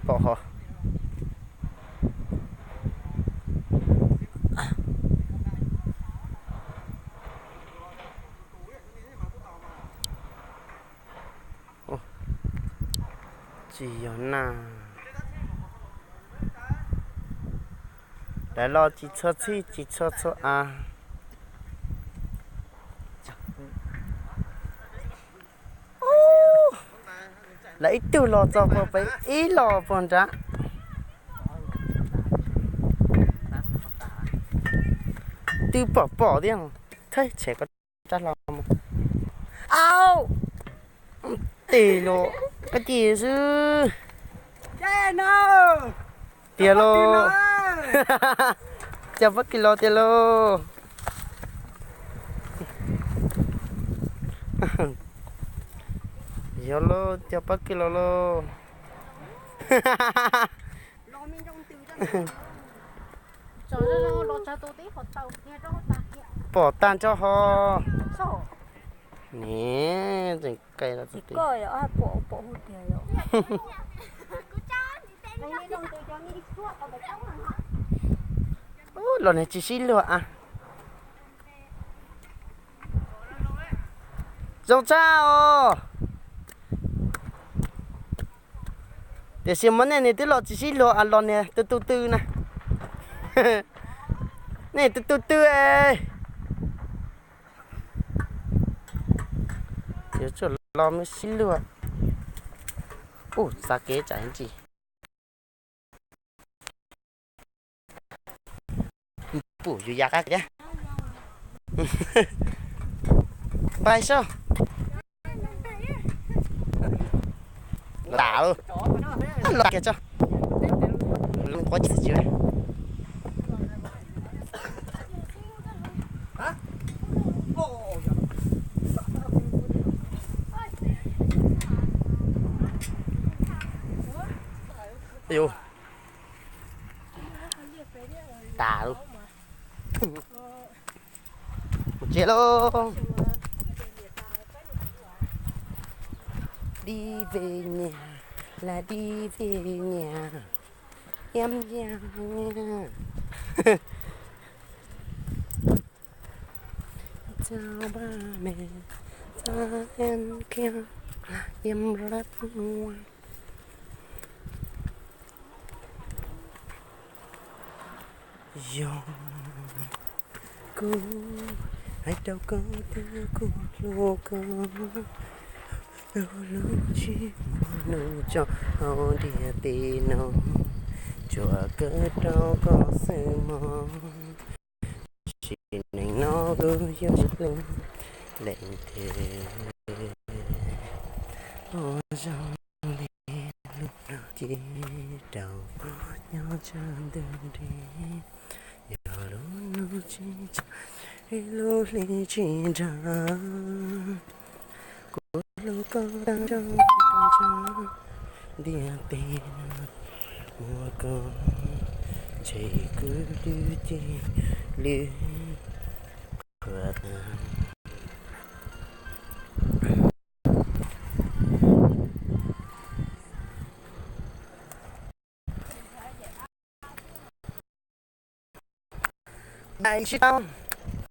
Pom ho. Tsis yog na. Lawv los tsis txhua txhij tsis txhua txhua av. Lawv ib tug los txog puag pem ib los puag nrad. Twb pom pom thiab. Thaib tshem koj rab hlau mus. Au, tes los koj cia xwb. Tiag lauj. Cog pob kws los tiag lauj. Yog lauj, cog pob kws los lauj. Pom tag nrho ho. Niam, tseem kaij los txog twg. Ub, los niag tsis sib luag a. Zoo tshaj os. Tiam sis mas nej niag twb los tsis sib luag a, los niag tus tus tw na. Nej tus tus tw es. Yuav tsum los me sib luag. Ub, txav kev tsam ntsis. Pum yus ya qab thiab. Pais soj. Los tas lauj. Los tas kiag tso. Quab tsis tsis. Yus. Tas lauj. Mus tsev lauj. Đi về nhà là đi về nhà. Em chào nha. Chào ba mẹ, chào em kia, em rất ngoan. Yog kuv hais rau koj tias kuv hlub koj, lub lub tsis muaj nug tso hauv ntiaj teb no, tsuas kawm rau koj xwb mog. Sim neej no kuv yuav hlub leej twg, ua zoo li lub no ces rau koj nyob tsawg ntuj nti. Yog lub no tsis tshaj, lub hli tsis nrag, kuv hlub koj tag nrho ntiaj teb no, muaj koj ntshe kuv twb cia li qhuav tag. Ais tsis tau.